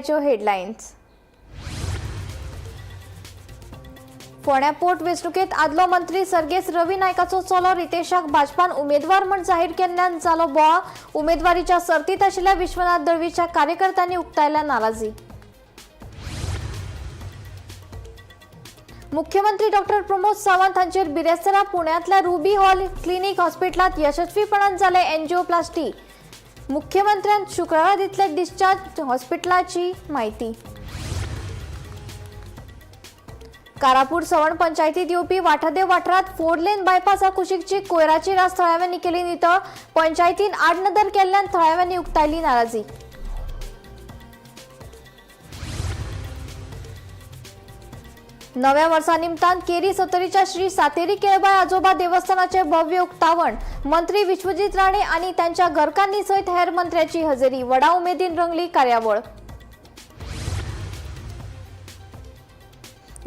आयच्यो हेडलायन्स. फोंड्या पोट वेंचणुकेंत आदलो मंत्री सर्गेस्त रवी नायकाचो चलो रितेशाक भाजपान उमेदवार म्हूण जाहीर केल्ल्यान जालो बोवाळ. उमेदवारीच्या सर्तीत आशिल्ल्या विश्वनाथ दळवीच्या कार्यकर्त्यांनी उक्तायल्या नाराजी. मुख्यमंत्री डॉक्टर प्रमोद सावंत हांचेर बिरेस्तारा पुण्यांतल्या रुबी हॉल क्लिनिक हॉस्पिटलांत यशस्वीपणान जालें एन्जिओप्लास्टी. मुख्यमंत्र्यान शुक्रारा दितले डिस्चार्ज हॉस्पिटलाची म्हायती. कारापूर सवण पंचायतीत येवपी वाठादेव वाठारांत 4 लेन बायपासा कुशीकची कोयराची रास थळाव्यांनी केली नितळ. पंचायतीन आडनदर केल्ल्यान थळाव्यांनी उक्तायली नाराजी. नव्या वर्सा निमतान केरी सत्तरीच्या श्री सातेरी केळबाय आजोबा देवस्थानाचे भव्य उक्तावण. मंत्री विश्वजीत राणे आणि त्यांच्या घरकान्नी सयत हेर मंत्र्याची हजेरी. व्हडा उमेदीन रंगली कार्यावळ.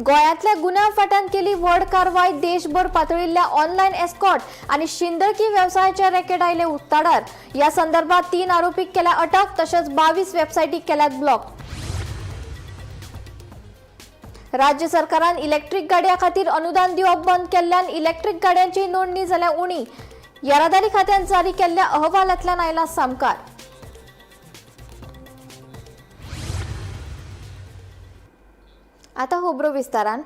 गोंयांतल्या गुन्यांव फांट्यान केली व्हड कारवाय. देशभर पातळिल्ल्या ऑनलायन एस्कॉर्ट आणि शिंदळकी वेवसायाचे रॅकेट आयले उक्ताडार. या संदर्भात 3 आरोपीक केल्या अटक, तशेंच 22 वेबसायटीक केल्यात ब्लॉक. राज्य सरकारान इलेक्ट्रीक गाडयां खातीर अनुदान दिवप बंद केल्ल्यान इलेक्ट्रीक गाडयांची नोंदणी जाल्या उणी. येरादारी खात्यान जारी केल्ल्या अहवालांतल्यान आयला सामकार. आता खबरो विस्तारान.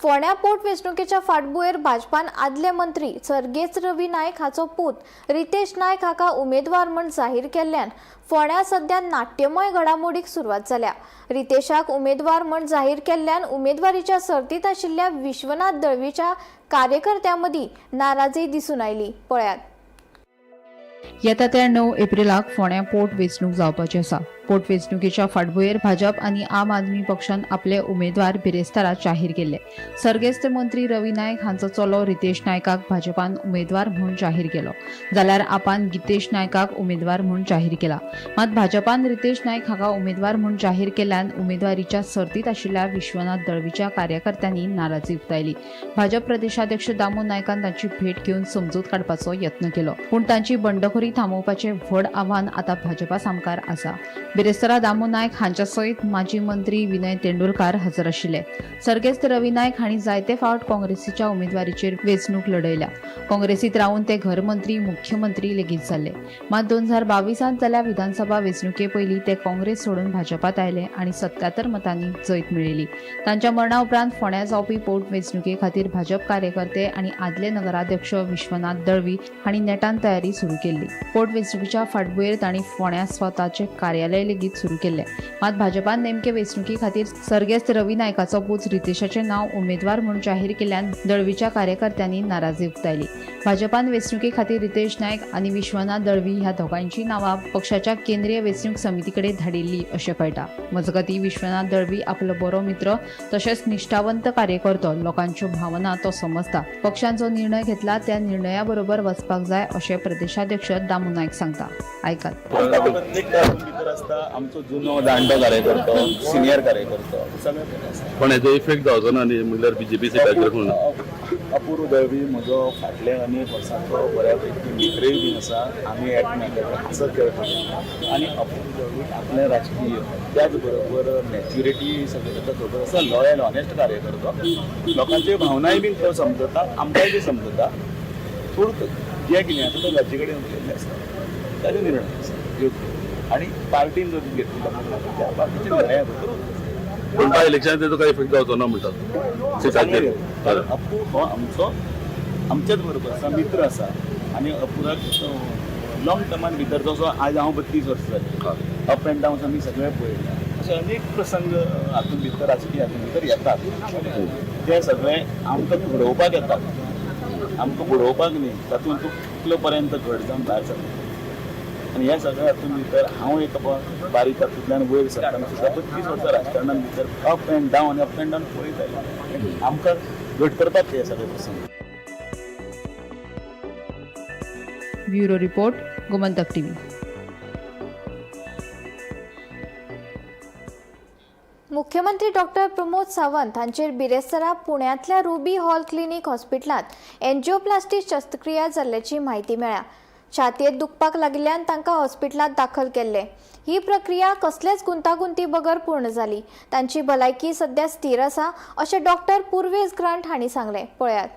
फोंड्या पोट वेंचणुकेच्या फाटभुंयेर भाजपान आदले मंत्री सर्गेस्त रवी नायक हाचो पूत रितेश नायक हाका उमेदवार म्हूण जाहीर केल्ल्यान फोंड्या सध्या नाट्यमय घडामोडीक सुरवात जाल्या. रितेशाक उमेदवार म्हूण जाहीर केल्ल्यान उमेदवारीच्या सर्तीत आशिल्ल्या विश्वनाथ दळवीच्या कार्यकर्त्यां मदीं नाराजी दिसून आयली. पळयात. येता त्या 9 एप्रिलाक फोंड्या पोट वेंचणूक जावपाची आसा. पोट वेंचणुकेच्या फाटभुंयेर भाजप आनी आम आदमी पक्षान आपले उमेदवार बिरेस्तारा जाहीर केल्ले. सर्गेस्त मंत्री रवी नायक हांचो चलो रितेश नायकाक भाजपान उमेदवार म्हूण जाहीर केलो, जाल्यार आपान गितेश नायकाक उमेदवार म्हूण जाहीर केला. मात भाजपान रितेश नायक हाका उमेदवार म्हूण जाहीर केल्ल्यान उमेदवारीच्या सर्तीत आशिल्ल्या विश्वनाथ दळवीच्या कार्यकर्त्यांनी नाराजी उक्तायली. भाजप प्रदेशाध्यक्ष दामू नायकान तांची भेट घेवन समजूत काडपाचो यत्न केलो, पूण तांची बंडखोरी थांबोवपाचें व्हड आव्हान आतां भाजपा सामकार आसा. बिरेस्तारा दामू नायक हांच्या सयत माजी मंत्री विनय तेंडुलकार हजर आशिल्ले. सर्गेस्त रवी नायक हांणी जायते फावट काँग्रेसीच्या उमेदवारीचेर वेंचणूक लढयल्या. काँग्रेसीत रावन ते घरमंत्री, मुख्यमंत्री लेगीत जाल्ले. मात 2022 जाल्ल्या विधानसभा वेंचणुके पयलीं ते काँग्रेस सोडून भाजपात आयले आनी 77 मतांनी जैत मेळयली. तांच्या मरणा उपरांत फोंड्या जावपी पोट वेंचणुके खातीर भाजप कार्यकर्ते आनी आदले नगराध्यक्ष विश्वनाथ दळवी हांणी नेटान तयारी सुरू केल्ली. पोट वेंचणुकेच्या फाटभुंयेर तांणी फोंड्या स्वताचे कार्यालय लेगीत सुरू केल्ले. मात भाजपान नेमके वेंचणुके खातीर सर्गेस्त रवी नायकाचो पूत रितेशाचें नांव उमेदवार म्हूण जाहीर केल्ल्यान दळवीच्या कार्यकर्त्यांनी नाराजी उक्तायली. भाजपान वेंचणुके खातीर रितेश नायक आनी विश्वनाथ दळवी ह्या दोगांयची नांवां पक्षाच्या केंद्रीय वेंचणूक समिती कडेन धाडिल्ली अशें कळटा. मजगतीं, विश्वनाथ दळवी आपलो बरो मित्र तशेंच निश्ठावंत कार्यकर्तो, लोकांच्यो भावना तो समजता. पक्षान जो निर्णय घेतला त्या निर्णया बरोबर वचपाक जाय अशें प्रदेशाध्यक्ष दामू नायक सांगता. आयकात. प्रत्येक भितर आसता आमचो जुनो दांडो कार्यकर्तो, सिनियर कार्यकर्तो, सगळे आसता. पण हेजो इफेक्ट जावचो ना न्ही, म्हणल्यार बीजेपी सीटाचेर म्हणून? अपूर्व दळवी म्हजो फाटले अनेक वर्सांचो बऱ्यापैकी मित्रय बीन आसा. आमी एकमेकां कडेन हांसत खेळटा आनी अपूर्व दळवी आपलें राजकीय त्याच बरोबर मॅच्युरिटी सगळें ताका खबर आसा. लॉयल ऑनेस्ट कार्यकर्तो, लोकांच्यो भावनाय बीन तो समजता, आमकांय बी समजता. पूण जें कितें आसा तो ताचे कडेन उलयल्लें आसता, ताजो निर्णय आसा योग्य आनी पार्टीन जो घेतलेलो त्या पार्टीच्या निर्णया बरोबर. पण बाय इलेक्शनान तेजो काय इफेक्ट जावचो ना म्हणटात सीटाचेर? कारण अप्पू हो आमचो आमच्याच बरोबर आसा, मित्र आसा आनी अपुराक लॉंग टर्मान भितर जसो आज हांव 32 वर्सां जाली, अप एंड डाउन्स आमी सगळे पळयल्या. अशे अनेक प्रसंग हातूंत भितर राजकीय हातूंत भितर येतात, ते सगळे आमकां घडोवपाक येतात, आमकां बुडोवपाक न्ही. तातूंत तूं कितलो पर्यंत घट जावन भायर सरता आनी ह्या सगळ्या हातूंत भितर हांव एक बारीक तातूंतल्यान वयर सरतना सुद्दां 32 वर्सां राजकारणान भितर up and down, up and down पळयत आयला. आमकां घट करतात हे सगळे प्रसंग. Bureau report, Gomantak TV. मुख्यमंत्री डॉक्टर प्रमोद सावंत हांचेर बिरेस्तारा पुण्यांतल्या रुबी हॉल क्लिनिक हॉस्पिटलांत एन्जिओप्लास्टी शस्त्रक्रिया जाल्ल्याची म्हायती मेळ्ळ्या. छातयेत दुखपाक लागिल्ल्यान तांकां हॉस्पिटलांत दाखल केल्ले. ही प्रक्रिया कसलेच गुंतागुंती बगर पूर्ण जाली. तांची भलायकी सध्या स्थिर आसा अशें डॉक्टर पुर्वेज ग्रांट हांणी सांगलें. पळयात.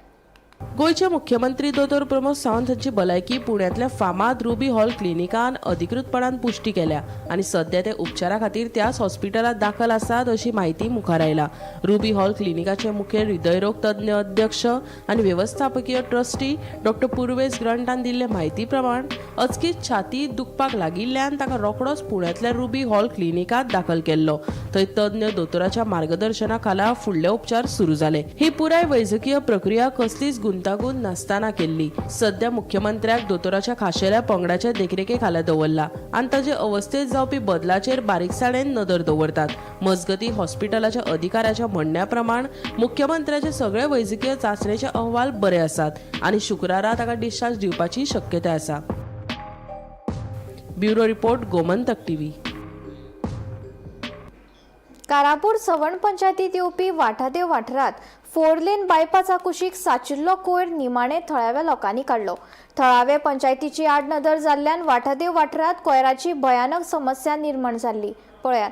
गोंयचे मुख्यमंत्री दोतोर प्रमोद सावंत हांची भलायकी पुण्यांतल्या फामाद रुबी हॉल क्लिनिकान अधिकृतपणान पुष्टी केल्या आनी सध्या ते उपचारा खातीर त्याच हॉस्पिटलांत दाखल आसात अशी म्हायती मुखार आयला. रुबी हॉल क्लिनिकाचे मुखेल हृदयरोग तज्ञ अध्यक्ष आनी वेवस्थापकीय ट्रस्टी डॉक्टर पुर्वेज ग्रंटान दिल्ले म्हायती प्रमाण अचकीत छाती दुखपाक लागिल्ल्यान ताका रोखडोच पुण्यांतल्या रुबी हॉल क्लिनिकांत दाखल केल्लो. थंय तज्ञ दोतोराच्या मार्गदर्शना खाला फुडले उपचार सुरू जाले. ही पुराय वैजकीय प्रक्रिया कसलीच गुंतागुंत नासतना केल्ली. सध्या मुख्यमंत्र्याक दोतोराच्या खाशेल्या पंगडाच्या देखरेखे खाला दवरला आनी ताचे अवस्थेत जावपी बदलाचेर बारीकसाणेन नदर दवरतात. मजगती हॉस्पिटलाच्या अधिकाऱ्याच्या म्हणण्या प्रमाण मुख्यमंत्र्याचे सगळे वैजकीय चांचणेचे अहवाल बरे आसात आनी शुक्रारा ताका डिस्चार्ज दिवपाची शक्यताय आसा. Bureau report, Gomantak TV. Karapur सवण पंचायतीत येवपी वाठादेव वाठारांत 4 लेन बायपासा कुशीक साचिल्लो कोयर निमाणे थळाव्या लोकांनी काडलो. थळावे पंचायतीची आडनदर जाल्ल्यान वाठादेव वाठारांत कोयराची भयानक समस्या निर्माण जाल्ली. पळयात.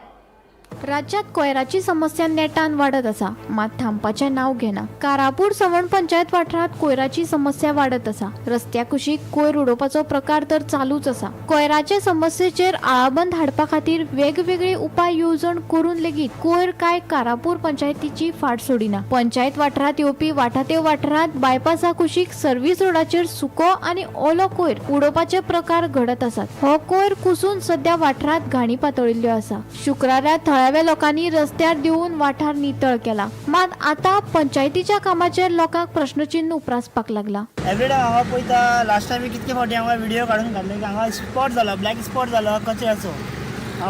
राज्यात कोयराची समस्या नेटान वाडत आसा, मात थांबपाचें नांव घेना. कारापूर सवण पंचायत वाठारांत कोयराची समस्या वाडत आसा. रस्त्या कुशीक कोयर उडोवपाचो प्रकार तर चालूच आसा. कोयराचे समस्येचेर आळाबंद हाडपा खातीर वेगवेगळे उपाय येवजण करून लेगीत कोयर काय कारापूर पंचायतीची फाट सोडिना. पंचायत वाठारांत येवपी वाठादेव वाठारांत बायपासा कुशीक सर्व्हिस रोडाचेर सुको आनी ओलो कोयर उडोवपाचे प्रकार घडत आसात. हो कोयर कुसून सध्या वाठारांत घाणी पातळिल्ल्यो आसा. शुक्रारा थळाव्या लोकांनी रस्त्यार देंवून वाठार नितळ केला. मात आता पंचायतीच्या कामाचेर लोकांक प्रश्नचिन्ह उप्रासपाक लागला. एवरी टायम हांगा पळयता. लास्ट टायम कितके फावटी हांगा व्हिडिओ काडून घातले की हांगा स्पॉट जालो, ब्लॅक स्पॉट जालो कचऱ्याचो.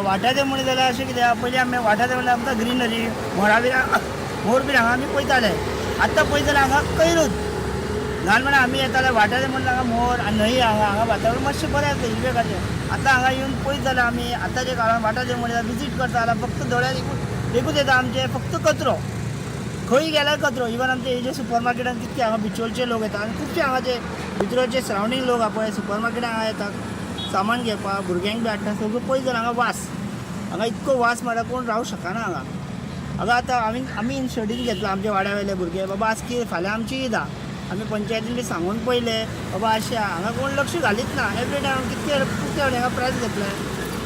वाठादेव म्हणलें जाल्यार अशें कितें, पयलीं आमी वाठादेव म्हणल्यार आमकां ग्रिनरी, मोरा बीन, मोर बीन हांगा आमी पळयताले. आतां पळयत जाल्यार हांगा कयरूच. ल्हानपणा आमी येताले वाठादेव म्हणल्यार हांगा मोर आनी न्हंय, हांगा हांगा वातावरण मातशें बरें आसलें, हिरवेगार. आतां हांगा येवन पळयत जाल्यार आमी आतांच्या काळान वाठादेव म्हणल्यार विजीट करता जाल्यार फक्त दोळ्यार एकूच येता आमचें, फक्त कचरो. खंय गेल्यार कचरो. इवन आमचे हे जे सुपर मार्केटान कितके हांगा बिचोलचे लोक येता आनी खुबशे हांगाचे भितरचे सरावंडींग लोक आहा पळय, सुपर मार्केटान हांगा येता सामान घेवपाक, भुरग्यांक बी हाडटा. सगळें पळयत जाल्यार हांगा वास, हांगा इतको वास म्हळ्यार कोण रावंक शकना हांगा. हांगा आतां आमी इनिशिएटीव घेतला आमच्या वाड्या वयले भुरगे, बाबा आज कितें फाल्यां आमची ईद आहा. आमी पंचायतीन बी सांगून पळयलें बाबा अशें आहा, हांगा कोण लक्ष घालीत ना. एवरी टायम कितके कितके फावटी हांगा प्रायज घेतले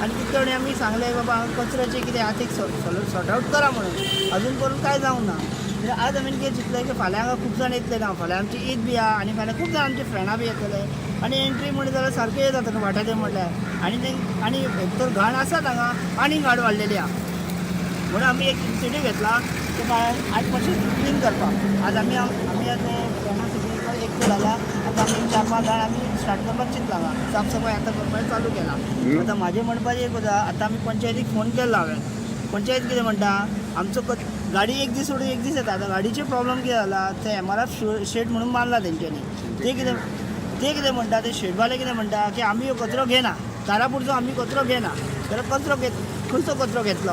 आनी कितके फावटी आमी सांगलें बाबा हांगा कचऱ्याचें कितें आहा तें सॉर्ट आवट करा म्हणून, अजून करून कांय जावंक ना. म्हणजे आज आमी कितें चिंतलें की फाल्यां हांगा खूब जाण येतले ना, फाल्यां आमची ईद बी आहा आनी फाल्यां खूब जाण आमचे फ्रेंडां बी येतले आनी एंट्री म्हणलें जाल्यार सारकें येता ताका वाठादेव म्हणल्यार. आनी ते आनी एक तर घाण आसात हांगा आनी घाण वाडलेली आहा म्हणून आमी एक इनिशिएटीव घेतला की आज मातशें क्लीन करपाक. आज आमी आमी आतां फ्रेंडां सगळीं एक जाल्या, आतां आमी 4-5 जाण आमी स्टार्ट करपाक चिंतला, हांगा साफ सफाय आतां करपाक चालू केला. आतां म्हाजें म्हणपाचें एक आसा, आतां आमी पंचायतीक फोन केल्लो हांवें. पंचायत कितें म्हणटा, आमचो गाडी एक दीस सोडून एक दीस येता. आतां गाडीचे प्रॉब्लम कितें जाला, ते MRF शेट म्हणून मारला तेंच्यांनी. ते कितें म्हणटा, ते शेटवाले कितें म्हणटा की आमी ह्यो कचरो घेना, कारापूरचो आमी कचरो घेना. जाल्यार कचरो घेत खंयचो कचरो घेतलो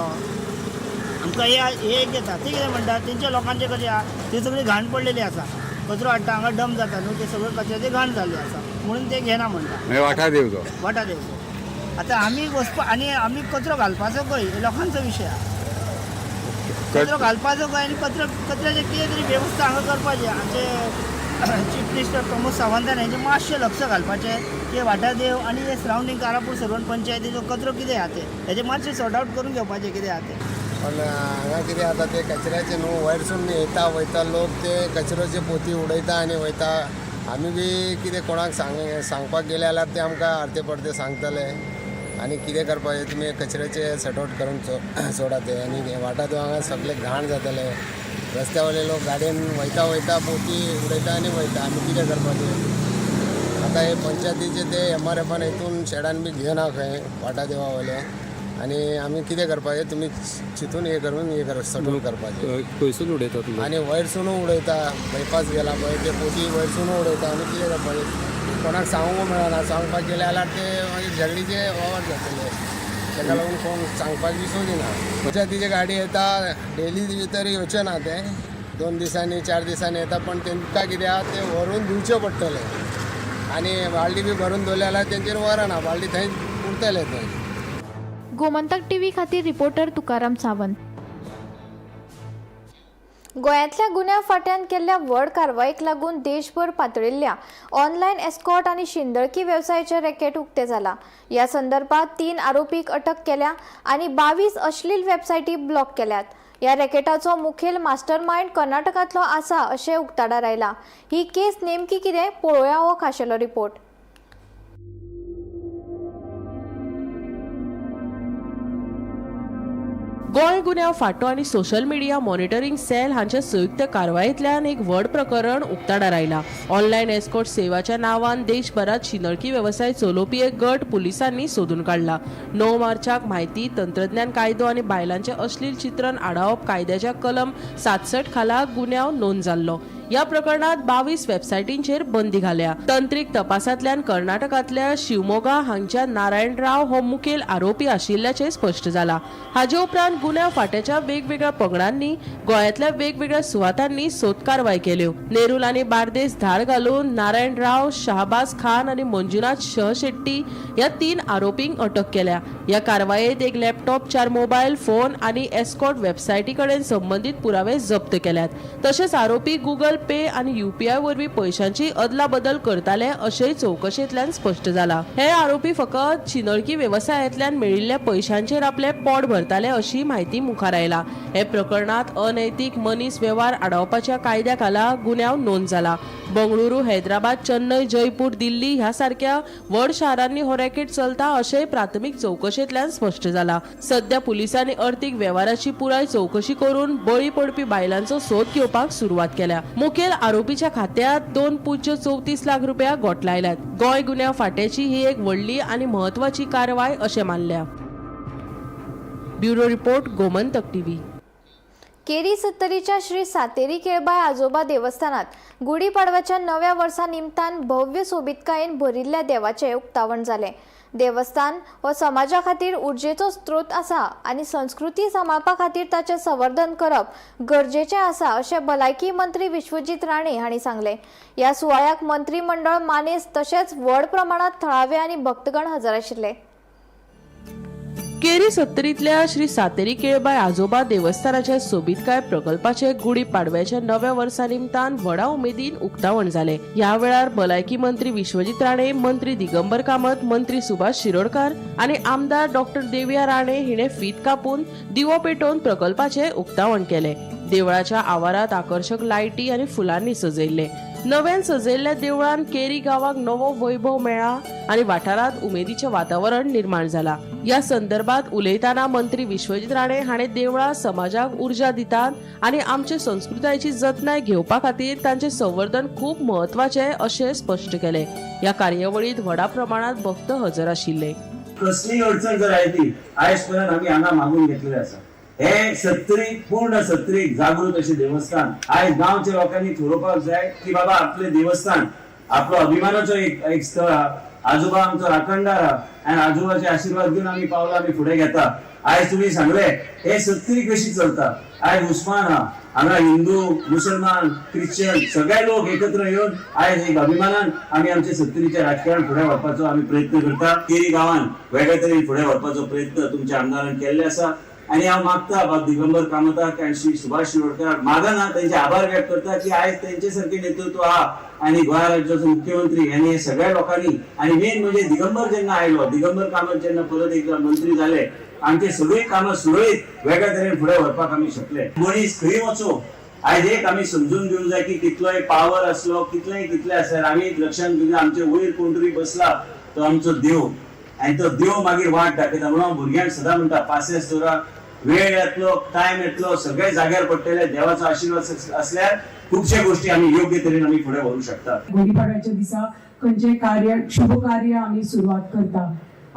आमकां हे एक येता. ते कितें म्हणटा, तेंच्या लोकांचे कशें आहा, ते सगळी घाण पडलेली आसा, कचरो हाडटा हांगा डंप जाता न्हू, ते सगळें कचऱ्याची घाण जाल्ली आसा म्हणून ते घेना म्हणटा. वाठादेवचो वाठादेवचो. आतां आमी वचपा आनी आमी कचरो घालपाचो खंय, हे लोकांचो विशय आहा. कचरो घालपाचो खंय आनी कचऱ्याचे कितें तरी वेवस्था हांगा करपाची. आमचे चीफ मिनिस्टर प्रमोद सावंतान हेंचें मातशें लक्ष घालपाचें की वाठादेव आनी हे सरावंडींग कारापूर सर्वण पंचायतीचो कचरो कितें आहा तें हेजें मातशें सॉर्ट आवट करून घेवपाचें कितें आहा तें. पण हांगा कितें जाता ते कचऱ्याचे न्हू वयरसून येता वयता लोक, ते कचऱ्याचे पोती उडयता आनी वयता. आमी बी कितें कोणाक सांगपाक गेले जाल्यार ते आमकां आरते परते सांगतले आनी कितें करपाचें, तुमी कचऱ्याचे सॉर्ट आवट करून सोडा ते. आनी वाठादेव हांगा सगळे घाण जातले, रस्त्या वयले लोक गाडयेन वयता वयता पोती उडयता आनी वयता. आमी कितें करपाचें आतां हे पंचायतीचे ते MRFान हितून शेडान बी घेना खंय वाठादेवा वयले. आनी आमी कितें करपाचें, तुमी चिंतून हे करून हे कर सॉर्ट आवट करपाचें. खंयसून उडयतात लोक? आनी वयरसून उडयता, बायपास गेला पळय ते पोती वयरसून उडयता. आमी कितें करपाचें, कोणाक सांगूंक मेळना. सांगपाक गेले जाल्यार ते मागीर झगडीचे वावर जातले, ताका लागून कोण सांगपाक बी सोदिना. पंचायतीची गाडी येता डेली तरी येवचें ना, ते 2 दिसांनी 4 दिसांनी येता, पण तांकां कितें आहा ते व्हरून दिवचें पडटलें. आनी बालदी बी भरून दवरले जाल्यार तेंचेर वरना, बालदी थंय उरतले थंय. गोमंतक टीव्ही खातीर रिपोर्टर तुकाराम सावंत. गोंयांतल्या गुन्यांव फांट्यान केल्ल्या व्हड कारवायेक लागून देशभर पातळिल्ल्या ऑनलायन एस्कॉर्ट आनी शिंदळकी वेवसायाचें रॅकेट उक्तें जालां. ह्या संदर्भात 3 आरोपीक अटक केल्या आनी 22 अश्लील वेबसायटी ब्लॉक केल्यात. ह्या रॅकेटाचो मुखेल मास्टरमायंड कर्नाटकांतलो आसा अशें उक्ताडार आयलां. ही केस नेमकी कितें, पळोवया हो खाशेलो रिपोर्ट. गोंय गुन्यांव फांटो आनी सोशल मिडिया मॉनिटरींग सेल हांच्या संयुक्त कारवायेंतल्यान एक व्हड प्रकरण उक्ताडार आयलां. ऑनलायन एस्कॉर्ट सेवाच्या नांवान देशभरांत शिंदळकी वेवसाय चलोवपी एक गट पुलिसांनी सोदून काडला. 9 मार्चाक म्हायती तंत्रज्ञान कायदो आनी बायलांचें अश्लील चित्रण आडावप कायद्याच्या कलम 67 खाला गुन्यांव नोंद जाल्लो. ह्या प्रकरणात 22 वेबसायटींचेर बंदी घाल्या. तंत्रीक तपासांतल्यान कर्नाटकांतल्या शिवमोगा हांगच्या नारायण राव हो मुखेल आरोपी आशिल्ल्याचें स्पश्ट जाला. हाजे उपरांत गुन्यांव फांट्याच्या वेगवेगळ्या पंगडांनी गोंयांतल्या वेगवेगळ्या सुवातांनी सोद कारवाय केल्यो. नेरूल आनी बार्देस धाड घालून नारायण राव, शहाबाज खान आनी मंजुनाथ शहशेट्टी ह्या 3 आरोपींक अटक केल्या. ह्या कारवायेत एक लॅपटॉप, 4 मोबायल फोन आनी एस्कॉर्ट वेबसायटी कडेन संबंदीत पुरावे जप्त केल्यात. तशेंच आरोपी गुगल पे आनी युपीआय वरवीं पयशांची अदला बदल करताले अशेंय चवकशेंतल्यान स्पश्ट जाला. हे आरोपी फकत शिंदळकी वेवसायांतल्यान मेळिल्ल्या पयशांचेर आपले पोट भरताले अशी म्हायती मुखार आयला. हे प्रकरणात अनैतीक मनीस वेव्हार आडावपाच्या कायद्या खाला गुन्यांव नोंद जाला. बंगळुरू, हैदराबाद, चेन्नय, जयपूर, दिल्ली ह्या सारक्या व्हड शारांनी हो रॅकेट चलता अशेंय प्राथमीक चवकशेंतल्यान स्पश्ट जाला. सध्या पुलिसांनी अर्थीक वेव्हाराची पुराय चवकशी करून बळी पडपी बायलांचो सोद घेवपाक सुरवात केल्या. मुखेल आरोपीच्या खात्यात 2.34 लाख रुपया गोठलायल्यात. गोंय गुन्यांव फांट्याची ही एक व्हडली आनी म्हत्वाची कारवाय अशें मानल्या. Bureau report, Gomantak TV. केरी सत्तरीच्या श्री सातेरी केळबाय आजोबा देवस्थानात गुढीपाडव्याच्या नव्या वर्सा निमतान भव्य सोबीतकायेन भरिल्ल्या देवाचें उक्तावण जालें. देवस्थान हो समाजा खातीर उर्जेचो स्त्रोत आसा आनी संस्कृती सांबाळपा खातीर ताचें संवर्धन करप गरजेचें आसा अशें भलायकी मंत्री विश्वजीत राणे हांणी सांगलें. ह्या सुवाळ्याक मंत्रीमंडळ मानेस्त तशेंच व्हड प्रमाणांत थळावे आनी भक्तगण हजर आशिल्ले. केरी सत्तरींतल्या श्री सातेरी केळबाय आजोबा देवस्थानाच्या सोबीतकाय प्रकल्पाचे गुढी पाडव्याच्या नव्या वर्सा निमतान व्हडा उमेदीन उक्तावण जालें. ह्या वेळार भलायकी मंत्री विश्वजीत राणे, मंत्री दिगंबर कामत, मंत्री सुभाष शिरोडकार आनी आमदार डॉक्टर देविया राणे हिणे फीत कापून दिवो पेटोवन प्रकल्पाचें उक्तावण केलें. देवळाच्या आवारात आकर्शक लायटी आनी फुलांनी सजयल्ले. नव्यान सजयल्ल्या देवळान केरी गांवाक नवो वैभव मेळ्ळा आनी वाठारांत उमेदीचें वातावरण निर्माण जाला. ह्या संदर्भात उलयतना मंत्री विश्वजीत राणे हाणें देवळां समाजाक उर्जा दितात आनी आमचे संस्कृतायेची जतनाय घेवपा खातीर तांचें संवर्धन खूब म्हत्वाचें अशें स्पश्ट केलें. ह्या कार्यावळींत व्हडा प्रमाणात भक्त हजर आशिल्ले. कसलीय अडचण जर आयली, आयज पर्यंत आमी हांगा मागून घेतलेले आसा. हे सत्तरी पूर्ण सत्तरी जागृत अशें देवस्थान आयज गांवच्या लोकांनी थारोवपाक जाय की बाबा आपलें देवस्थान आपलो अभिमानाचो एक एक स्थळ आहा. आजोबा आमचो राखणदार आहा आनी आजोबाचे आशिर्वाद घेवन आमी पावलां आमी फुडें घेता. आयज तुमी सांगले हे सत्तरी कशी चलता. आयज उस्मान आहा, हांगा हिंदू, मुसलमान, क्रिश्चन सगळे लोक एकत्र येवन आयज एक अभिमानान आमी आमचे सत्तरीचें राजकारण फुडें व्हरपाचो आमी प्रयत्न करता. केरी गांवान वेगळ्या तरेन फुडें व्हरपाचो प्रयत्न तुमच्या आमदारान केल्ले आसा आनी हांव मागता बाब दिगंबर कामताक आनी श्री सुभाष शिरोडकर मागना तेंचे आभार व्यक्त करता की आयज तेंचे सारकें नेतृत्व आहा आनी गोंय राज्याचो मुख्यमंत्री आनी हे सगळ्या लोकांनी आनी मेन म्हणजे दिगंबर जेन्ना आयलो, दिगंबर कामत जेन्ना परत एकदा मंत्री जाले, आमचे सगळीं कामां सुरळीत वेगळ्या तरेन फुडें व्हरपाक आमी शकले. मनीस खंय वचूं, आयज एक आमी समजून घेवंक जाय की कितलोय पावर आसलो, कितलेय कितले आसल्यार आमी लक्षांत घेवंक जाय आमचे वयर कोण तरी बसला तो आमचो देव आनी तो देव मागीर वाट दाखयता. म्हणून हांव भुरग्यांक सदां म्हणटा, पासियेंस दवरा, वेळ येतलो, टायम येतलो, सगळे जाग्यार पडटले. देवाचो आशिर्वाद असल्यार खुबशे गोष्टी आमी योग्य तरेन आमी फुडें व्हरूंक शकता. गुढीपाडव्याच्या दिसा खंयचें कार्य, शुभ कार्य आमी सुरवात करता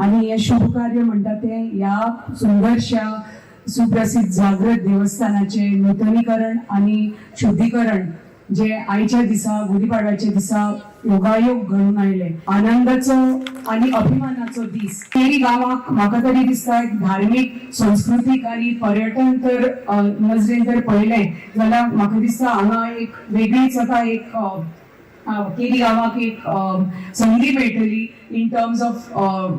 आनी हें शुभ कार्य म्हणटा तें ह्या सुंदरश्या सुप्रसिद्ध जागृत देवस्थानाचें नूतनीकरण आनी शुद्धीकरण जे आयच्या दिसा गुढीपाडव्याच्या दिसा योगायोग घडून आयले. आनंदाचो आनी अभिमानाचो दीस. केरी गांवाक म्हाका तरी दिसता एक धार्मीक, संस्कृतीक आनी पर्यटन तर नजरेन जर पळयलें जाल्यार म्हाका दिसता हांगा एक वेगळीच आतां एक केरी गांवाक एक संदी मेळटली इन टर्म्स ऑफ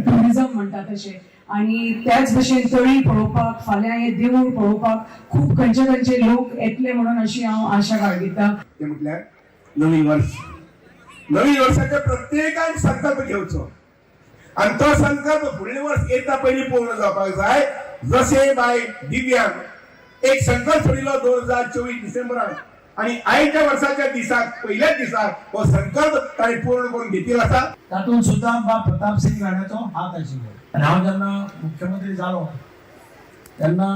ट्युरिजम म्हणटा तशें. आनी त्याच भशेन तळी पळोवपाक, फाल्यां हें देवूळ पळोवपाक खूब खंयचे खंयचे लोक येतले म्हणून अशी हांव आशा बाळगिता. ते म्हटल्यार नवीन वर्ष. नवीन वर्षाच्या प्रत्येकान संकल्प घेवचो आनी तो संकल्प फुडलें वर्स येता पयलीं पूर्ण जावपाक जाय. जशें बाय दिव्यान एक संकल्प सोडिल्लो 2024 डिसेंबरान आनी आयच्या वर्साच्या दिसाक पयल्याच दिसाक हो संकल्प ताणें पूर्ण करून घेतिल्लो आसा. तातूंत सुद्दां बाब प्रताप सिंग राण्याचो हात आशिल्लो. आनी हांव जेन्ना मुख्यमंत्री जालो तेन्ना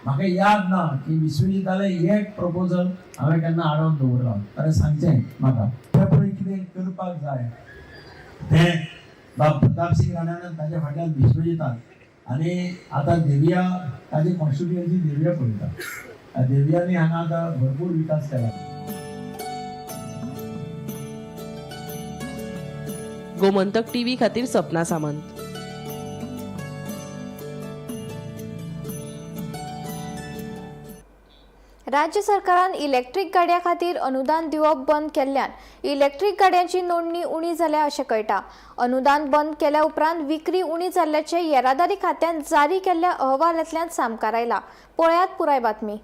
म्हाका याद ना की विश्वजितालें एक प्रपोजल हांवें केन्ना आडोवन दवरलां. ताणें सांगचें म्हाका तें पळय कितें करपाक जाय तें बाब प्रताप सिंग राण्यान, ताच्या फाटल्यान विश्वजितान आनी आतां देविया ताजी कॉन्स्टिट्युएन्सी देविया पळयता. देवियांनी हांगा आतां भरपूर विकास केला. गोमंतक टीव्ही खातीर सपना सामंत. राज्य सरकारान इलेक्ट्रीक गाडयां खातीर अनुदान दिवप बंद केल्ल्यान इलेक्ट्रीक गाडयांची नोंदणी उणी जाल्या अशें कळटा. अनुदान बंद केल्या उपरांत विक्री उणी जाल्ल्याचें येरादारी खात्यान जारी केल्ल्या अहवालांतल्यान सामकार आयला. पळयात पुराय बातमी.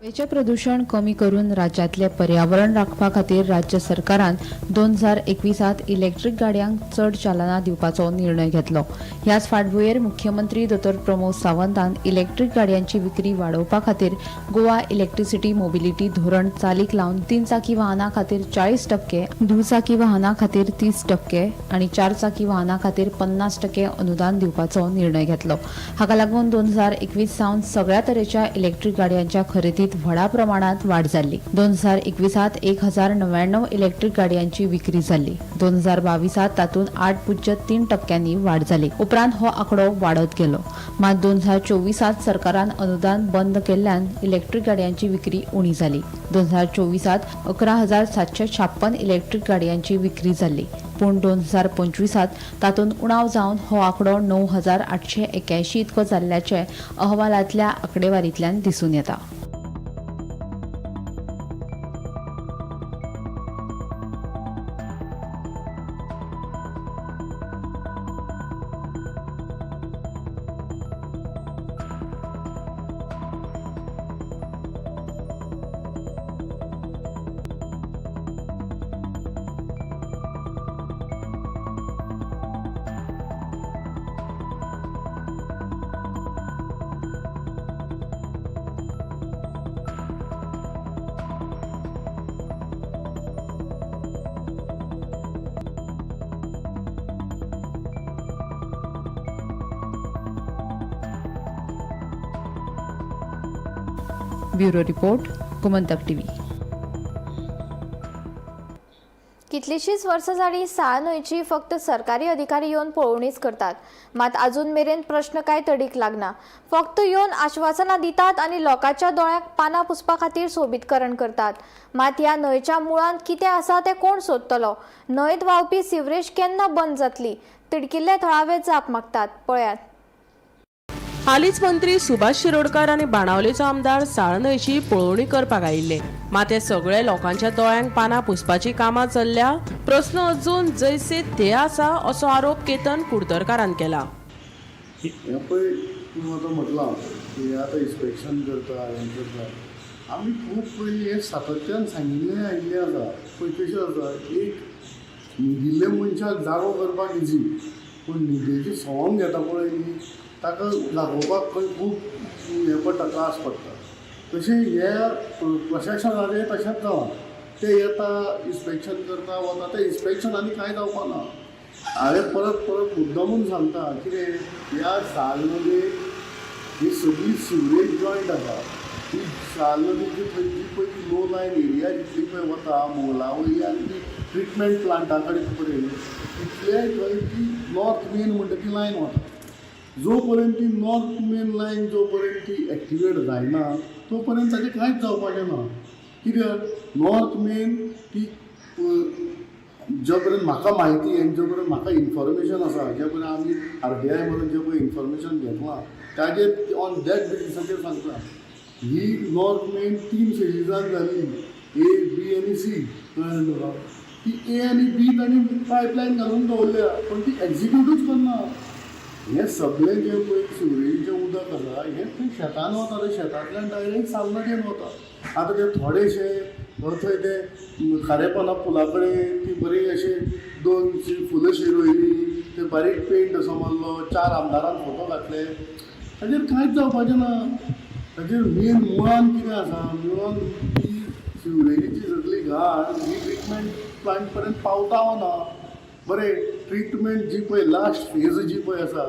हवेचें प्रदूशण कमी करून राज्यांतलें पर्यावरण राखपा खातीर राज्य सरकारान 2021 इलेक्ट्रीक गाडयांक चड चालना दिवपाचो निर्णय घेतलो. ह्याच फाटभुंयेर मुख्यमंत्री दोतोर प्रमोद सावंतान इलेक्ट्रीक गाडयांची विक्री वाडोवपा खातीर गोवा इलेक्ट्रिसिटी मोबिलिटी धोरण चालीक लावन 3 चाकी वाहनां खातीर 40%, दुचाकी वाहनां खातीर 30% आनी 4 चाकी वाहनां खातीर 50% अनुदान दिवपाचो निर्णय घेतलो. हाका लागून 2021 सावन सगळ्या तरेच्या इलेक्ट्रीक गाडयांच्या खरेदीत व्हडा प्रमाणात वाड जाल्ली. 2021 1099 इलेक्ट्रीक गाडयांची विक्री जाल्ली. 2022 तातूंत 8.3% वाड जाली. उपरांत हो आंकडो वाडत गेलो. मात 2024 सरकारान अनुदान बंद केल्ल्यान इलेक्ट्रीक गाडयांची विक्री उणी जाली. 2024 11,756 इलेक्ट्रीक गाडयांची विक्री जाल्ली. पूण 2025 तातूंत उणाव जावन हो आंकडो 9,881 इतको जाल्ल्याचें अहवालांतल्या आंकडेवारींतल्यान दिसून येता. Bureau report, Gomantak TV. कितलीशीच वर्सां जाली साळ न्हंयची फक्त सरकारी अधिकारी येवन पळोवणीच करतात. मात अजून मेरेन प्रश्न काय तडीक लागना. फक्त येवन आश्वासनां दितात आनी लोकांच्या दोळ्यांक पानां पुसपा खातीर सोबीतकरण करतात. मात ह्या न्हंयच्या मुळांत कितें आसा तें कोण सोदतलो? न्हंयत व्हांवपी सिवरेज केन्ना बंद जातली? तिडकिल्ले थळावे जाप मागतात. पळयात. हालींच मंत्री सुभाष शिरोडकर आनी बाणावलेचो आमदार साळ न्हंयची पळोवणी करपाक आयिल्ले. मात हे सगळे लोकांच्या दोळ्यांक पानां पुसपाची कामां चल्ल्या. प्रस्न अजून जैसे ते आसा असो आरोप केतन कुडतरकारान केला. हें पळय तूं आतां म्हटलां की आतां इन्स्पेक्शन करता हें करता. आमी खूब पयलीं हें सातत्यान सांगिल्लें आयिल्लें आसा. पळय कशें आसा, एक न्हिदिल्ल्या मनशाक जागो करपाक इजी, पूण न्हिदेचें सवंग घेता पळय न्ही ताका जागोवपाक खंय खूब हें पडटा, त्रास पडटा. तशें हे प्रशासनाचें तशेंच जालां. ते येता इन्स्पेक्शन करता वता, ते इन्स्पेक्शनांनी कांय जावपा ना. हांवें परत परत मुद्दमून सांगता कितें ह्या साल नदयेक ही सगळी सिवरेज जॉयंट आसा. ही साल नदीची थंय जी पळय ती लो लायन एरिया जितली पळय वता मोला वयली आनी ती ट्रिटमेंट प्लांटा कडेन पर्यंत तितले थंय ती नॉर्थ मेन म्हणटा ती लायन वता. जो पर्यंत ती नॉर्थ मेन लायन जो पर्यंत ती एक्टिवेट जायना तो पर्यंत ताचें कांयच जावपाचें ना. कित्याक नॉर्थ मेन ती जे पर्यंत म्हाका म्हायती आनी जे पर्यंत म्हाका इन्फॉर्मेशन आसा, जे पर्यंत आमी RTI मदून जें पळय इन्फॉर्मेशन घेतलां ताजेर ऑन that बेजिसाचेर सांगता. ही नॉर्थ मेन 3 फेजीजान जाली, A, B आनी C. कळ्ळें? ती ए आनी बी तांणी पायपलायन घालून दवरल्या, पूण ती एक्जिक्यूटूच करना. हें सगळें जें पळय सिवरेजीचें उदक आसा हें थंय शेतान वता, ते शेतांतल्यान डायरेक्ट साल नदयेन वता. आतां ते थोडेशे थंय ते खारेपना पुला कडेन ती बरी अशी दोन फुलां शी रोयली, ते बारीक पेंट असो मारलो, 4 आमदारान फोटो घातले, ताजेर कांयच जावपाचें ना. ताजेर मेन मुळान कितें आसा, मुळान ती सिवरेजीची सगळी घाण ही ट्रिटमेंट प्लांट पर्यंत पावता वा ना. बरें, ट्रिटमेंट जी पळय लास्ट फेज जी पळय आसा,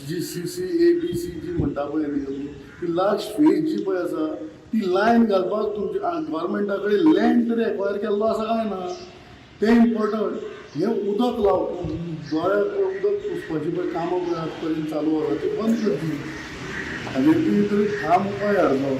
जी C C A B C जी म्हणटा पळय न्ही, ती लास्ट फेज जी पळय आसा ती लायन घालपाक तुमच्या गव्हर्मेंटा कडेन लँड तरी एक्वायर केल्लो आसा काय ना, तें इम्पॉर्टंट. हें उदक लावप, दोळ्याक उदक पुसपाची पळय कामां पळय आज पर्यंत चालू आसा ती बंद करची, हाजेर ती तरी ठाम उपाय हाडचो.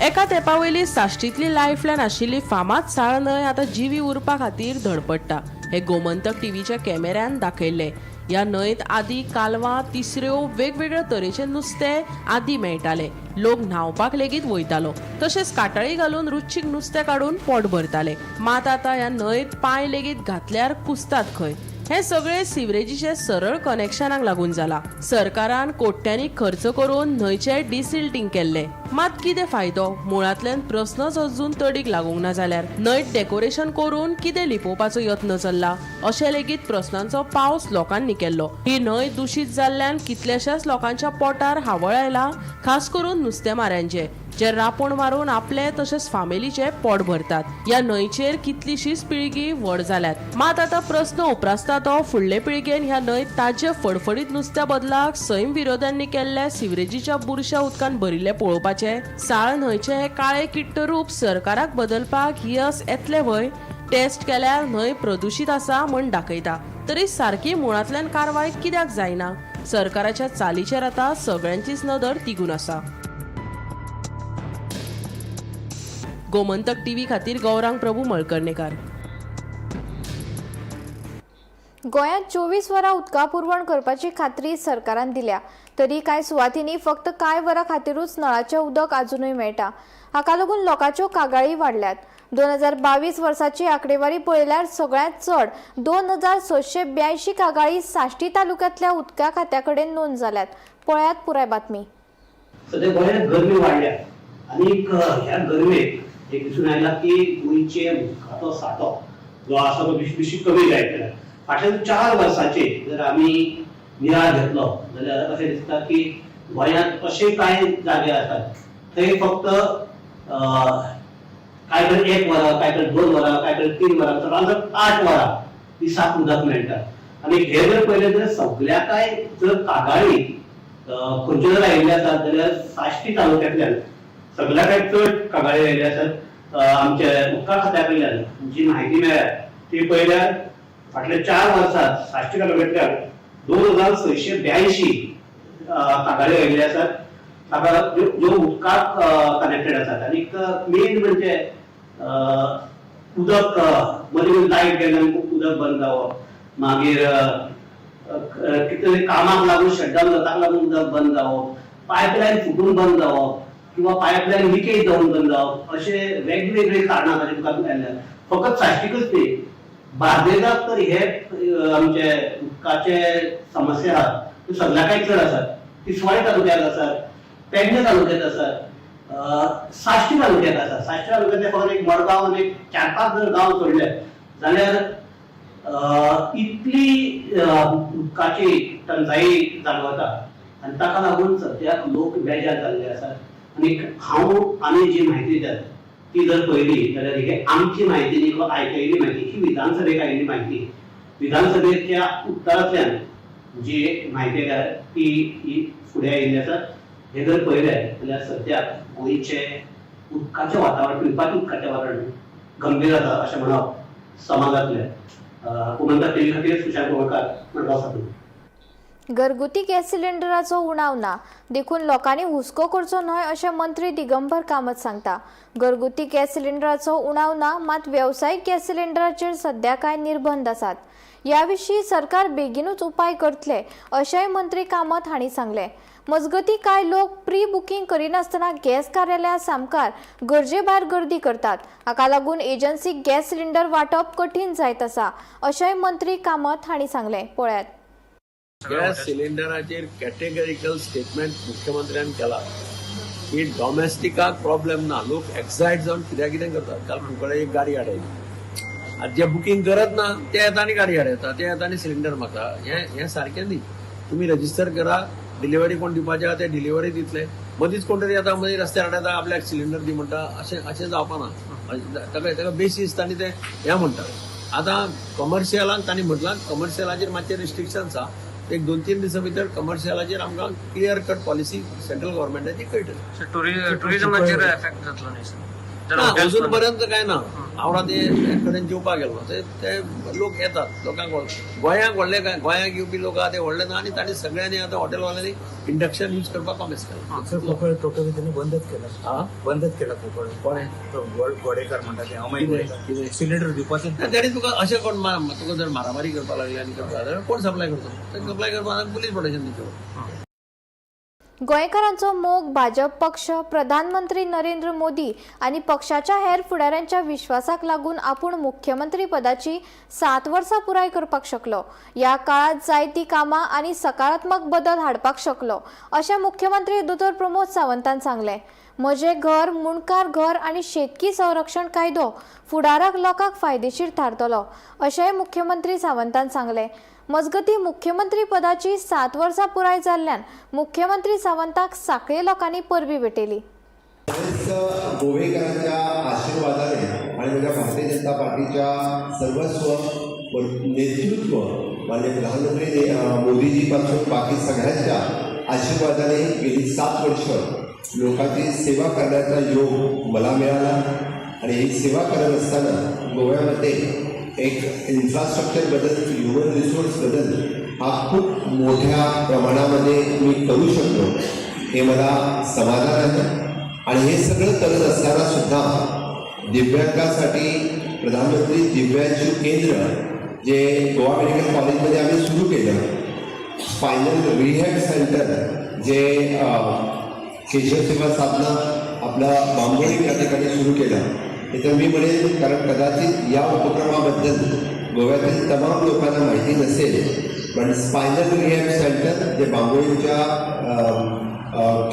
एका तेंपा वयली साश्टींतली लायफलायन आशिल्ली फामाद साळ न्हंय आतां जिवी उरपा खातीर धडपडटा हें गोमंतक टीव्हीच्या कॅमेऱ्यान दाखयल्लें. ह्या न्हंयत आदी कालवां, तिसऱ्यो, वेगवेगळ्या तरेचे नुस्तें आदी मेळटाले. लोक न्हांवपाक लेगीत वयतालो, तशेंच काटाळी घालून रुचीक नुस्तें काडून पोट भरताले. मात आतां ह्या न्हंयत पांय लेगीत घातल्यार कुसतात खंय. हें सगळें सिवरेजीचे सरळ कनेक्शनाक लागून जाला. सरकारान कोट्यांनी खर्च करून न्हंयचें डिसिल्टींग केल्लें, मात कितें फायदो? मुळांतल्यान प्रस्नच अजून तडीक लागूंक ना जाल्यार न्हंयत डेकोरेशन करून कितें लिपोवपाचो यत्न चल्ला अशें लेगीत प्रस्नांचो पावस लोकांनी केल्लो. ही न्हंय दुशीत जाल्ल्यान कितल्याशाच लोकांच्या पोटार हावळ आयला, खास करून नुस्तेमाऱ्यांचे, जे रापोण मारून आपले तशेंच फामिलीचे पोट भरतात. ह्या न्हंयचेर कितलीशीच पिळगी व्हड जाल्यात, मात आतां प्रस्न उप्रासता तो फुडले पिळगेन ह्या न्हंयत ताजे फडफडीत नुस्त्या बदलाक सैम विरोध्यांनी केल्ल्या सिवरेजीच्या बुरश्या उदकान भरिल्लें पळोवपाचें. साळ न्हंयचें हें काळें किट्ट रूप सरकाराक बदलपाक यस येतलें व्हय? टेस्ट केल्यार न्हंय प्रदुशीत आसा म्हण दाखयता, तरी सारकी मुळांतल्यान कारवाय कित्याक जायना? सरकाराच्या चालीचेर आतां सगळ्यांचीच नदर तिगून आसा. गोमंतक टीव्ही खातीर गौरांग प्रभू मळकर्णेकार. गोंयांत 24 वरां उदका पुरवण करपाची खात्री सरकारान दिल्या, तरी कांय सुवातींनी फक्त कांय वरां खातीरूच नळाचें उदक आजुनूय मेळटा. हाका लागून लोकांच्यो कागाळी वाडल्यात. 2022 वर्साची आंकडेवारी पळयल्यार सगळ्यांत चड 2682 कागाळी साश्टी तालुक्यांतल्या उदका खात्या कडेन नोंद जाल्यात. पळयात पुराय बातमी. सध्या गोंयांत गरमी वाडल्या आनी ह्या गरमेक एक दिसून आयला की गोंयचे उदकाचो सांठो जो आसा तो बेशी कमी जायत गेला. फाटल्या 4 वर्सांचे जर आमी नियाळ घेतलो जाल्यार अशें दिसता की गोंयांत अशे कांय जागे आसात थंय फक्त कांय कडेन 1 वरां, कांय कडेन 2 वरां, कांय कडेन 3 वरां, चडांत चड 8 वरां दिसाक उदक मेळटा. आनी हे जर पळयलें जाल्यार सगल्या कांय जर कागाळी खंयच्यो जर आयिल्ल्यो आसात जाल्यार साश्टी तालुक्यांतल्यान सगल्या कांय चड कागाळी आयिल्ल्यो आसात. आमच्या उदका खात्या कडल्यान जी म्हायती मेळ्ळ्या ती पळयल्यार फाटल्या 4 वर्सांत साश्टी तालुक्यांतल्यान 2682 कागाळी आयिल्ल्यो आसात ताका ज्यो उदकाक कनेक्टेड आसात. आनीक मेन म्हणजे उदक मदीं लायट गेल्ल्यान खूब उदक बंद जावप, मागीर कितें तरी कामाक लागून शटडावन जाता ताका लागून उदक बंद जावप, पायपलायन फुटून बंद जावप किंवा पायपलायन लिकेज जावन बंद जावप, अशे वेगवेगळी कारणां ताचे मुखार आयल्या. फकत साश्टीकच न्ही, बार्देजाक तर हे आमचे उदकाचे समस्या आहात त्यो सगल्या कांय चड आसात. तिसवाडी तालुक्यात आसात, पेडणे तालुक्यात आसात, साश्टी तालुक्यात आसात. साश्टी तालुक्यांतले फकत एक मडगांव आनी एक 4-5 जर गांव सोडले जाल्यार इतली उदकाची टंचाई जाणवता आनी ताका लागून सद्याक लोक बेजार जाल्ले आसात. आनी हांव आमी जी म्हायती दितात ती जर पळयली जाल्यार ही आमची म्हायती न्ही किंवा आयकयल्ली म्हायती, ही विधानसभेक आयिल्ली म्हायती, विधानसभेच्या उत्तरांतल्यान जी म्हायती आयल्या ती ही फुडें आयिल्ली आसा. हे जर पळयलें जाल्यार सद्याक गोंयचें उदकाचें वातावरण, पिवपाचें उदकाचें वातावरण गंभीर आसा अशें म्हणप समा जातलें. गोमंतक टीव्ही खातीर सुशांत गोवळकार, मडगांव सातून. घरगुती गॅस सिलिंडराचो उणाव ना देखून लोकांनी हुस्को करचो न्हय अशें मंत्री दिगंबर कामत सांगता. घरगुती गॅस सिलिंडराचो उणाव ना, मात वेवसायीक गॅस सिलिंडराचेर सध्या कांय निर्बंध आसात. ह्या विशीं सरकार बेगीनूच उपाय करतले अशेंय मंत्री कामत हांणी सांगलें. मजगतीं कांय लोक प्री बुकींग करिनासतना गॅस कार्यालया सामकार गरजे भायर गर्दी करतात. हाका लागून एजन्सीक गॅस सिलिंडर वांटप कठीण जायत आसा, अशेंय मंत्री कामत हांणी सांगलें. पळयात. गॅस सिलिंडराचेर कॅटेगरिकल स्टेटमेंट मुख्यमंत्र्यान केला की डॉमेस्टिकाक प्रॉब्लेम ना. लोक एक्सायट जावन कित्याक कितें करतात. काल कुंकळे एक गाडी हाडयली, आनी जे बुकींग करत ना ते येता आनी गाडी हाडयता, ते येता आनी सिलिंडर मागता. हें सारकें न्ही. तुमी रजिस्टर करा, डिलिव्हरी कोण दिवपाचे आहा ते डिलिव्हरी दितले. मदींच कोण तरी येता, मदीं रस्त्यार हाडयता, आपल्याक सिलिंडर दी म्हणटा. अशें जावपा ना. ताका बेसीस तांणी ते हें म्हणटा. आतां कमर्शियलांक तांणी म्हटलां कमर्शियलाचेर मातशें रिस्ट्रिक्शन्स आहा. एक 2-3 दिसां भितर कमर्शियलाचेर आमकां क्लियर कट पॉलिसी सेंट्रल गव्हर्मेंटाची कळटली. टुरिझमाचेर एफेक्ट जातलो न्ही सर? अजून पर्यंत काय ना. हांव राती कडेन जेवपाक गेल्लो, ते लोक येतात. लोकांक गोंयांक व्हडले काय गोंयांक येवपी लोक आहा ते व्हडले ना, आनी तांणी सगळ्यांनी आतां हॉटेलवाल्यांनी इंडक्शन यूज करपाक कॉमेस केला. टोटली त्यांनी बंदच केला, बंदच केला. कोणें? गोडेकर म्हणटा ते अमय सिलिंडर दिवपाचें. That is तुका अशें कोण तुका जर मारामारी करपाक लागली आनी करपाक जाल्यार कोण सप्लाय करतो? ते सप्लाय करपाक पुलीस प्रोटेक्शन दिवचें. गोंयकारांचो मोग भाजप पक्ष, प्रधानमंत्री नरेंद्र मोदी आनी पक्षाच्या हेर फुडाऱ्यांच्या विश्वासाक लागून आपूण मुख्यमंत्री पदाची 7 वर्सां पुराय करपाक शकलो. ह्या काळांत जायतीं कामां आनी सकारात्मक बदल हाडपाक शकलो, अशें मुख्यमंत्री दोतोर प्रमोद सावंतान सांगलें. म्हजें घर, मुणकार घर आनी शेतकी संरक्षण कायदो फुडाराक लोकांक फायदेशीर थारतलो, अशेंय मुख्यमंत्री सावंतान सांगलें. मजगतीं मुख्यमंत्री पदाची 7 वर्सां पुराय जाल्ल्यान मुख्यमंत्री सावंताक सांखळे लोकांनी परबीं भेटयली. गोवेकरांच्या आशीर्वादाने आणि माझ्या भारतीय जनता पार्टीच्या सर्वस्व नेतृत्व माननीय प्रधानमंत्री मोदीजीपासून बाकी सगळ्यांच्या आशीर्वादाने गेली 7 वर्ष लोकांची सेवा करण्याचा योग मला मिळाला. आणि ही सेवा करत असताना गोव्यामध्ये एक इन्फ्रास्ट्रक्चर बदल, ह्युमन रिसोर्स बदल हा खूप मोठ्या प्रमाणामध्ये मी करू शकतो हे मला समाधान आहे. आणि हे सगळं करत असताना सुद्धा दिव्यांगासाठी प्रधानमंत्री दिव्यांशु केंद्र जे गोवा मेडिकल कॉलेजमध्ये आम्ही सुरू केलं, स्पायनल रिहॅब सेंटर जे केशव सेवा साधना आपला बांबोळी या ठिकाणी सुरू केलं, हे तर मी म्हणेल कारण कदाचित या उपक्रमाबद्दल गोव्यातील तमाम लोकांना माहिती नसेल, पण स्पायनल रिहॅब सेंटर जे बांबोळीच्या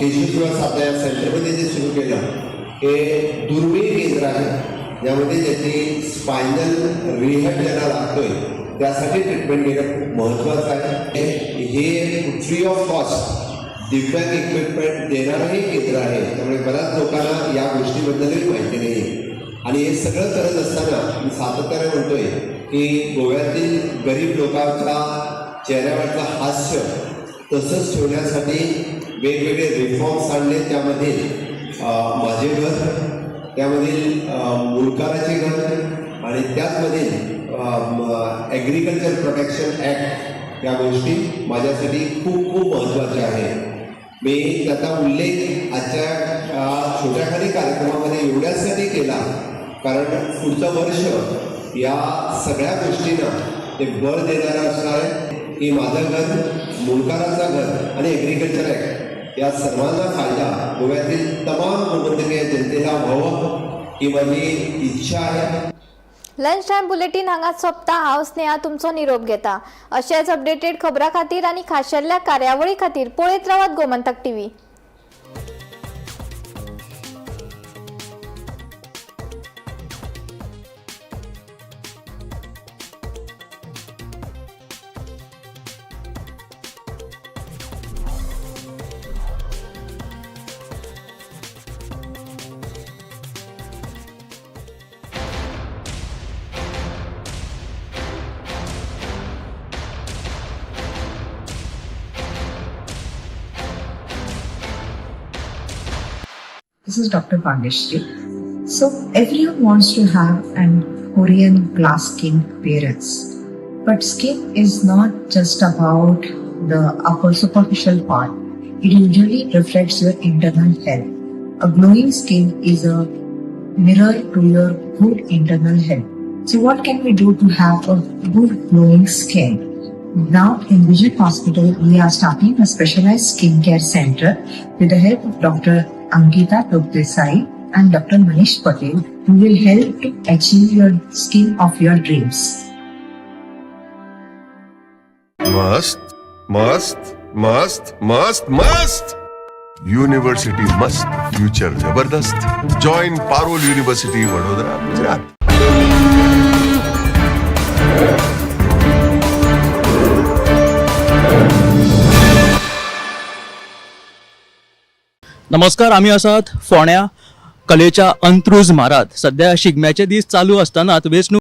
केशव सेवा साधना या सेंटरमध्ये जे सुरू केलं हे दुर्मिळ केंद्र आहे, ज्यामध्ये ज्याची स्पायनल रिहॅब ज्यांना लागतोय त्यासाठी ट्रीटमेंट घेणं खूप महत्त्वाचं आहे. हे फ्री ऑफ कॉस्ट दिव्यांग इक्विपमेंट देणारंही केंद्र आहे, त्यामुळे बऱ्याच लोकांना या गोष्टीबद्दलही माहिती नाही. आणि हे सगळं करत असताना मी सातत्याने म्हणतोय की गोव्यातील गरीब लोकांच्या चेहऱ्यावरचं हास्य तसंच ठेवण्यासाठी वेगवेगळे रिफॉर्म्स आणले. त्यामध्ये माझे घर, त्यामधील मुलकाराचे घर आणि त्याचमधील ॲग्रिकल्चर प्रोटेक्शन ॲक्ट या गोष्टी माझ्यासाठी खूप खूप महत्त्वाच्या आहेत. मी त्याचा उल्लेख आजच्या छोट्याखाली कार्यक्रमामध्ये एवढ्यासाठी केला कारण पुढचं वर्ष या सगळ्या गोष्टींना ते बळ देणारं असणार आहे की माझं घर, मुलकाराचं घर आणि ॲग्रिकल्चर ॲक्ट या सर्वांना फायदा गोव्यातील तमाम गोमंतकीय जनतेला व्हावं ही माझी इच्छा आहे. लंच टायम बुलेटीन हांगा सोंपता. हांव स्नेहा तुमचो निरोप घेता. अशेच अपडेटेड खबरां खातीर आनी खाशेल्या कार्यावळी खातीर पळयत रावात Gomantak TV. This is Dr. Bageshri. So everyone wants to have an Korean glass skin appearance. But skin is not just about the upper superficial part. It usually reflects your internal health. A glowing skin is a mirror to your good internal health. So what can we do to have a good glowing skin? Now in Vision Hospital, we are starting a specialized skincare center with the help of Dr. Ankita Desai and Dr. Manish Patel, who will help to achieve your skin of your dreams. मस्त मस्त मस्त मस्त मस्त university मस्त, future जबरदस्त. Join Parul university, Vadodara, Gujarat. नमस्कार, आमी आसात फोंड्या कलेच्या अंत्रुज म्हारात. सध्या शिगम्याचे दीस चालू आसतनाच वेंचणूक